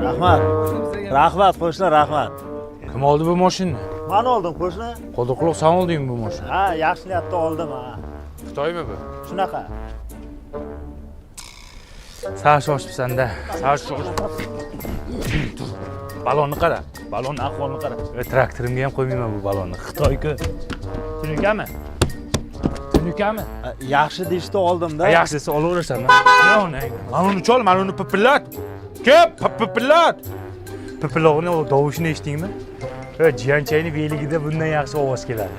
Rahmat. Rahmat qo'shni, rahmat. Kim oldi bu mashinani? Men oldim qo'shni. Qodirquloq sen oldingmi bu mashinani? Ha, yaxshi niyatda oldim ha. Xitoymi bu? Shunaqa. Sal shoshibsan-da. Sal shoshib. Balonni qara. Balonni ahvolini qara. Traktorimga ham qo'ymayman bu balonni. Xitoy-ku. Tunikami? Tunikami? Yaxshi deyishdi oldim-da. Yaxshi desa olaverasan. Mana uni chol, mana uni pipillat. Kep, pipillat. Pipillovni tovushini eshitdingmi? Jiyanchayni beligida bundan yaxshi ovoz keladi.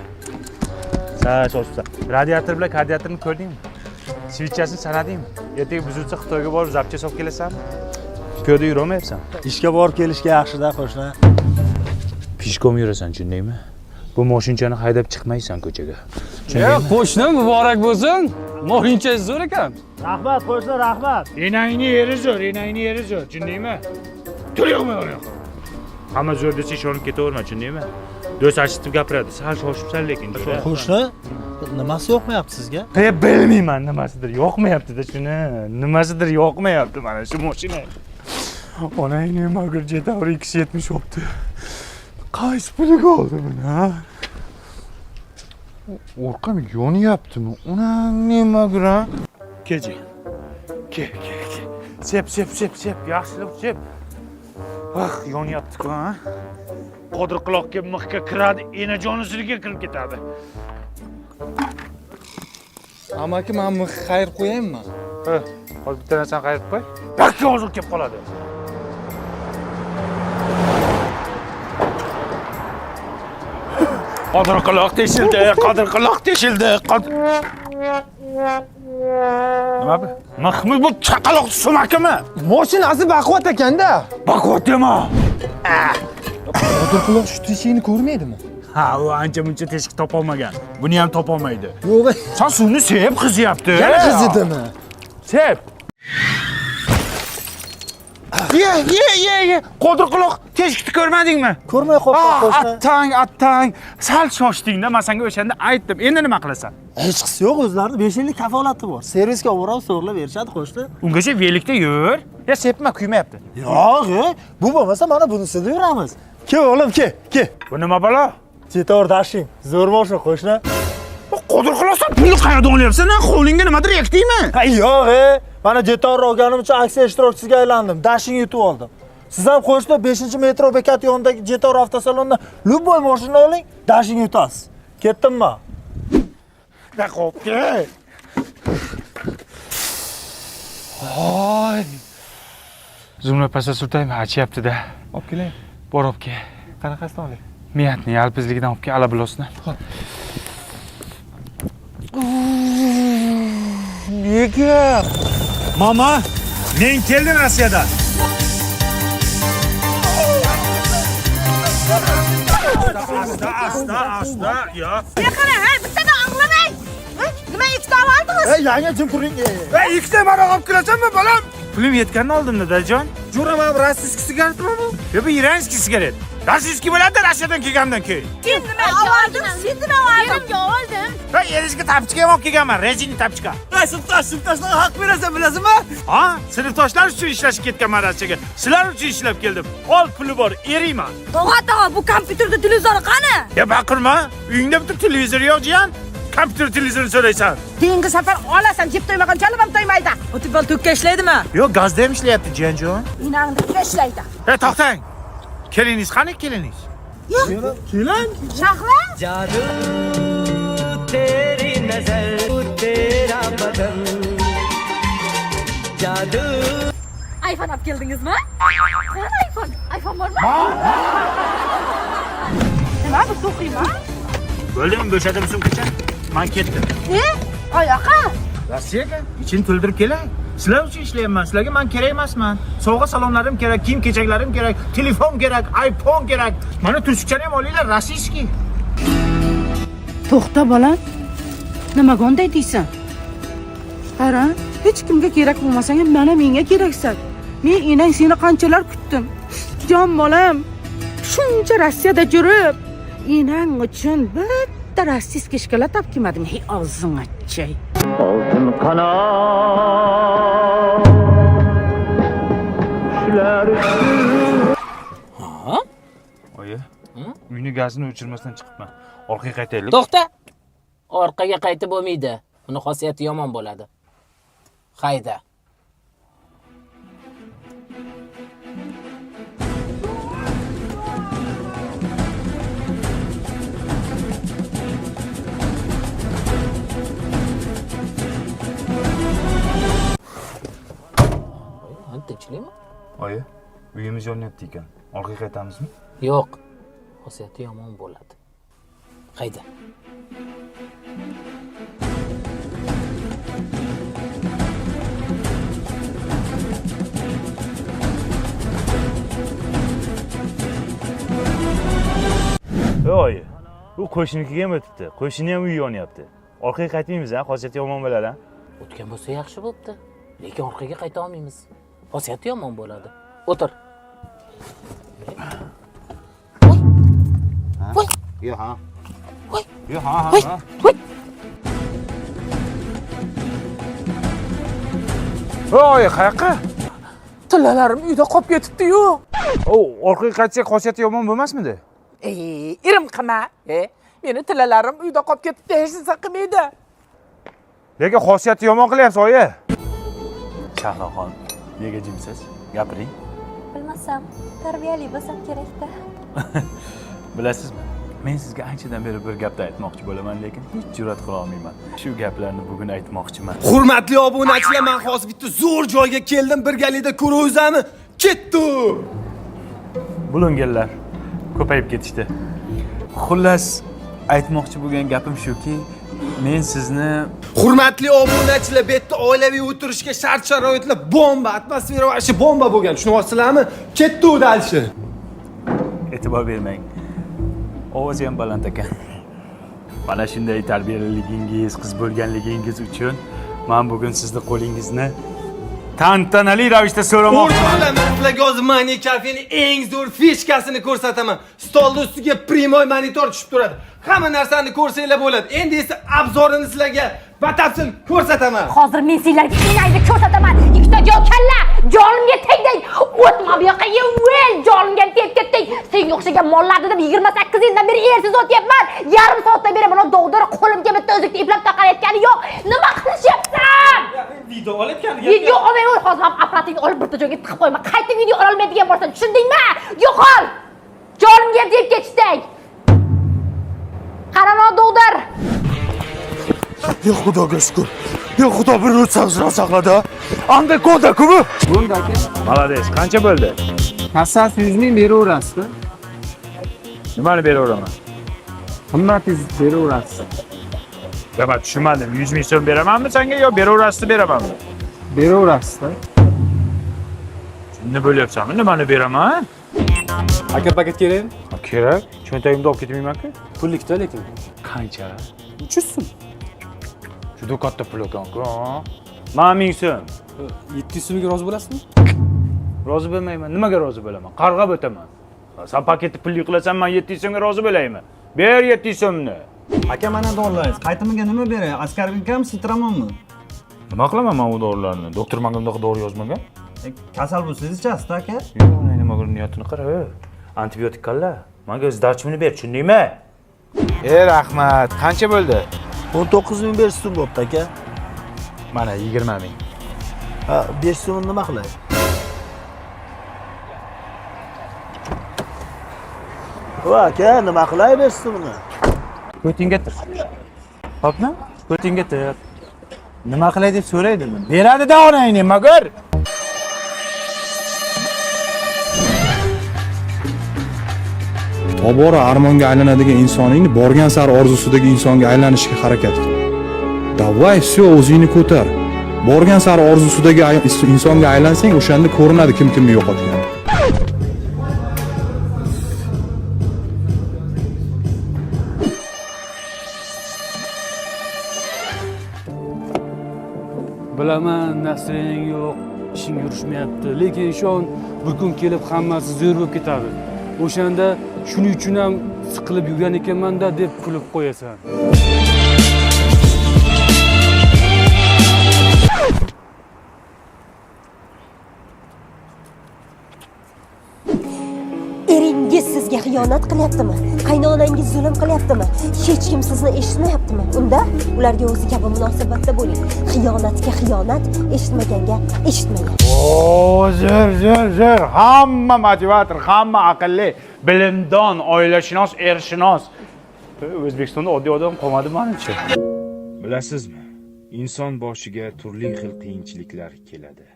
Sal shoshibsan. Radiator bilan kardiatorni ko'rdingmi? Svichasini sanadingmi? Ertaga buzilsa Xitoyga borib zapchast olib kelasanmi? Piyoda yurolmayapsan. Ishga borib kelishga yaxshi-da qo'shni. Pishkom yurasan, tushundingmi? Bu mashinchani haydab chiqmaysan ko'chaga. Ya qo'shni muborak bo'lsin. Moshincha zo'r ekan. Rahmat qo'shni, rahmat. Enangni yeri zo'r, enangni yeri zo'r, tushundingmi? Tur yo'qmi yo'q. Hamma zo'r desa ishonib ketaverma, tushundingmi? Do'st achitib gapiradi. Sal shoshibsan lekin. Qo'shni, nimasi yoqmayapti sizga? Bilmayman nimasidir yoqmayapti-da shuni. Nimasidir yoqmayapti mana shu mashina. Onangni magur Jetour X76. Qaysi puliga oldi buni, ha? Orqam yonyaptimi? Onangni magur, ha? Keji. Ke, ke, ke. Sep, sep, sep, sep. Yaxshilab sep. Ah, yonyapti-ku, ha? Qodirquloqqa mixga kiradi, enajonisiga kirib ketadi. Amaki, men mix qayirib qo'yaymi? Ha, hozir bitta narsani qayirib qo'y. Bakka hozir kelib qoladi. Qodirquloq teshildi, Qodirquloq teshildi. Nima bu? Mixmi bu chaqaloq sumakimi? Mashinasi baquvvat ekanda. Baquvvat dema. Qodirquloq shu teshikni ko'rmaydimi? Ha, u ancha muncha teshik topolmagan. Buni ham topolmaydi. Yo'q. Sen suvni sep qizyapti. Yana qizidimi? Sep. Ye, ye, ye, ye. Qodirquloq teshikni ko'rmadingmi? Ko'rmay qolibman qo'shni. Attang, attang. Sal shoshding-da, men senga o'shanda aytdim. Endi nima qilasan? Hech qisi yo'q, o'zlarini 5 yillik kafolati bor. Servisga olib boramiz, to'g'rilab berishadi qo'shni. Ungacha velikda yur. Ya sepma, kuymayapti. Yo'q, bu bo'lmasa mana bunisida yuramiz. Ke o'g'lim, ke, ke. Bu nima balo? Jetour Dashing, zo'r mashina qo'shni. Qodirquloq sen pulni qayerdan olyapsan? Qo'lingga nimadir yakdingmi? Ha, yo'q, mana Jetour olganim uchun aksiya ishtirokchisiga aylandim. Dashing yutib oldim. Siz ham qo'shni 5-metro bekati yonidagi Jetour avtosalonidan любой mashina oling, Dashing yutasiz. Ketdimmi? Da qopga. Voy. Zumla pastga surtaymi? Achyapti-da. Olib kelay. Bor olib kel. Qanaqasidan olay? Miyatni yalpizligidan olib kel, alabilosni. Nega? Mama, men keldim Rossiyadan. Asta, asta, asta, ya. Ne qara, ha, bittada anglamay. Nima ikkita oldingiz? Ey, yangi jim turing. Ey, ikkita mana olib kelasanmi, bolam? Pulim yetganini oldim dadajon. Jo'ra, mana bu rossiyskiy sigaretmi bu? Yo'q, bu iranskiy sigaret. Rossiyskiy bo'ladi, Rossiyadan kelgandan keyin. Sen nima olding? Sen nima olding? Erimga oldim. Va eringizga tapchka ham olib kelganman, rezin tapchka. Ey, sinfdosh, sinfdoshlarga haq berasan, bilasizmi? Ha, sinfdoshlar uchun ishlashga ketganman Rossiyaga. Sizlar uchun ishlab keldim. Ol puli bor, eriyman. Tog'a, tog'a, bu kompyuterda televizori qani? Ya baqirma, uyingda bitta televizor yo'q, jiyan. Kompyuter televizorini so'raysan. Keyingi safar olasan, jeb to'ymagan chalib ham to'ymaydi. Bu tibol tokka ishlaydimi? Yo'q, gazda ham ishlayapti, jiyanjon. Inangnikida ishlaydi. Ey, to'xtang. Keliningiz qani, keliningiz? Kelin? Shahla? जादू तेरी नजर तेरा बदन जादू iPhone olib keldingizmi? Qani iPhone? iPhone bormi? Nima bu to'qiymi? Bo'ldimi, bo'shadim sumkacha? Men ketdim. E? Oyoqqa? Rossiyaga ichini to'ldirib kelay. Sizlar uchun ishlayapman. Sizlarga men kerak emasman. Sovg'a salomlarim kerak, kiyim-kechaklarim kerak, telefon kerak, iPhone kerak. Mana turshukchani ham olinglar, rossiyskiy. To'xta bolam. Nimaga unday deysan? Qara, hech kimga kerak bo'lmasang ham mana menga keraksan. Men enang seni qanchalar kutdim. Jon bolam, shuncha Rossiyada yurib, enang uchun bitta rossiyskiy shokolad olib kelmadim. Hey, og'zing achay. Oltin qanot Qushlar uchdi. Ha? Oyi, uyni gazini o'chirmasdan chiqibman. Orqaga qaytaylik. To'xta. Orqaga qaytib bo'lmaydi. Uni xosiyati yomon bo'ladi. Hayda. Tinchlikmi? Oyi, uyimiz yonyapti ekan. Orqaga qaytamizmi? Yo'q. Xosiyati yomon bo'ladi. Hayda. Oyi, u qo'shninikiga ham o'tibdi. Qo'shni ham uyi yonyapti. Orqaga qaytmaymiz, ha? Xosiyati yomon bo'ladi, ha? O'tgan bo'lsa yaxshi bo'pti. Lekin orqaga qayta olmaymiz. Xosiyati yomon bo'ladi. O'tir. Voy. Yo'q, ha. Voy. Yo'q, ha, Voy. ha. Voy. Oy, qayoqqa? Tillalarim uyda qolib ketibdi-yu. O, orqaga qaytsak xosiyati yomon bo'lmasmidi? Irim qilma. Meni tillalarim uyda qolib ketibdi, hech narsa qilmaydi. Lekin xosiyati yomon qilyapsiz, oyi. Shahloxon, nega jimsiz? Gapiring. Bilmasam, tarbiyali bo'lsam kerakda. Bilasizmi? Men sizga anchadan beri bir gapni aytmoqchi bo'laman, lekin hech jur'at qila olmayman. Shu gaplarni bugun aytmoqchiman. Hurmatli obunachilar, men hozir bitta zo'r joyga keldim, birgalikda ko'ramiz. Ketdi. Bulungillar ko'payib ketishdi. Xullas, aytmoqchi bo'lgan gapim shuki, men sizni Hurmatli obunachilar, bu yerda oilaviy o'tirishga shart-sharoitlar bomba, atmosfera vashi bomba bo'lgan. Tushunyapsizlarmi? Ketdi дальше. E'tibor bermang. Ovozi ham baland ekan. Mana shunday tarbiyaliligingiz, qiz bo'lganligingiz uchun men bugun sizni qo'lingizni tantanali ravishda so'ramoqchiman. O'rtoqlar, men sizlarga hozir Mani kafening eng zo'r fishkasini ko'rsataman. Stolni ustiga primoy monitor tushib turadi. Hamma narsani ko'rsanglar bo'ladi. Endi esa abzorini sizlarga batafsil ko'rsataman. Hozir men sizlarga enangni ko'rsataman. Ikkita jov kalla, jonimga tegding. O'tma bu yoqqa, yevvel, jonimga tegib ketding. Senga o'xshagan mollarni deb 28 yildan beri ersiz o'tyapman. Yarim soatdan beri buni dog'dir qo'limga bitta uzukni iplab taqayotgani yo'q. Nima qilishyapsan? Video olayotgan. Video olmayman, hozir ham apparatingni olib bitta joyga tiqib qo'yma. Qayta video ololmaydigan bo'lsan, tushundingmi? Yo'qol! Jonimga tegib ketding. Qarano dog'dir. Yo Xudoga shukr. Yo Xudo bir o'tsa saqladi. Anda ko'da ku bu. Bo'ldi aka. Молодец. Qancha bo'ldi? Kassasi 100 ming beraverasiz. Nimani beraveraman? Qimmatingiz beraverasiz. Ya men tushunmadim. 100 ming so'm beramanmi senga yo beraverasizmi beramanmi? Beraverasiz. Nima bo'lyapsanmi? Nimani beraman? Aka paket kerakmi? Kerak. Cho'ntagimda olib ketmayman-ku. Pullikda lekin. Qancha? 300 so'm. Juda katta pul ekan-ku. Men 1000 so'm. 700 so'mga rozi bo'lasizmi? Rozi bo'lmayman. Nimaga rozi bo'laman? Qarg'ab o'taman. Sen paketni pulli qilasan, men 700 so'mga rozi bo'laymi? Ber 700 so'mni. Aka, mana dorilaringiz. Qaytimiga nima beray? Askarbinkami, sitramonmi? Nima qilaman men u dorilarni? Doktor menga bunaqa dori yozmagan. Kasal bo'lsangiz ichasiz aka. Yo'q, nima niyatini qara. Antibiotik kalla. Menga zdachimni ber, tushundingmi? Rahmat. Qancha bo'ldi? 19500 so'm bo'pti aka. Mana 20 ming. Ha, 5 so'mni nima qilay? Va aka, nima qilay 5 so'mni? Ko'tingga tir. Hopmi? Ko'tingga tir. Nima qilay deb so'raydimi? Beradi-da onangni, magar. Tobora armonga aylanadigan insoningni borgan sari orzusidagi insonga aylanishga harakat qil. Давай, все, o'zingni ko'tar. Borgan sari orzusidagi insonga aylansang, o'shanda ko'rinadi kim kimni yo'qotgani. Bilaman, nasring yo'q, ishing yurishmayapti, lekin ishon, bir kun kelib hammasi zo'r bo'lib ketadi. O'shanda shuning uchun ham siqilib yurgan ekanman-da deb kulib qo'yasan. Eringiz sizga xiyonat qilyaptimi? Qaynonangiz zulm qilyaptimi? Hech kim sizni eshitmayaptimi? Unda ularga o'zi kabi munosabatda bo'ling. Xiyonatga xiyonat, eshitmaganga eshitmagan. O, zo'r, zo'r, zo'r. Hamma motivator, hamma aqlli, bilimdon, oilashunos, ershunos. O'zbekistonda oddiy odam qolmadi menimcha. Bilasizmi, inson boshiga turli xil qiyinchiliklar keladi.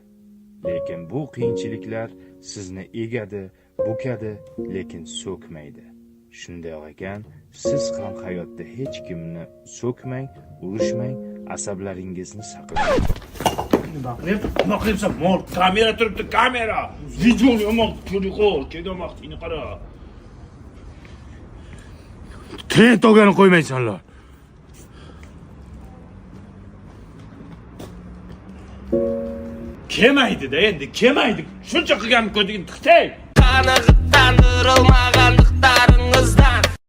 Lekin bu qiyinchiliklar sizni egadi, bukadi, lekin so'kmaydi. Shunday ekan, siz ham hayotda hech kimni so'kmang, urushmang, asablaringizni saqlang. Nima qilyapsan? Nima qilyapsan? Mol, kamera turibdi, kamera. Videoni yomon ko'ring, kelgan vaqtingni qara. Trend olgani qo'ymaysanlar. Kelmaydi-da endi, kelmaydi. Shuncha qilgan ko'rding, tiqtay. Qani.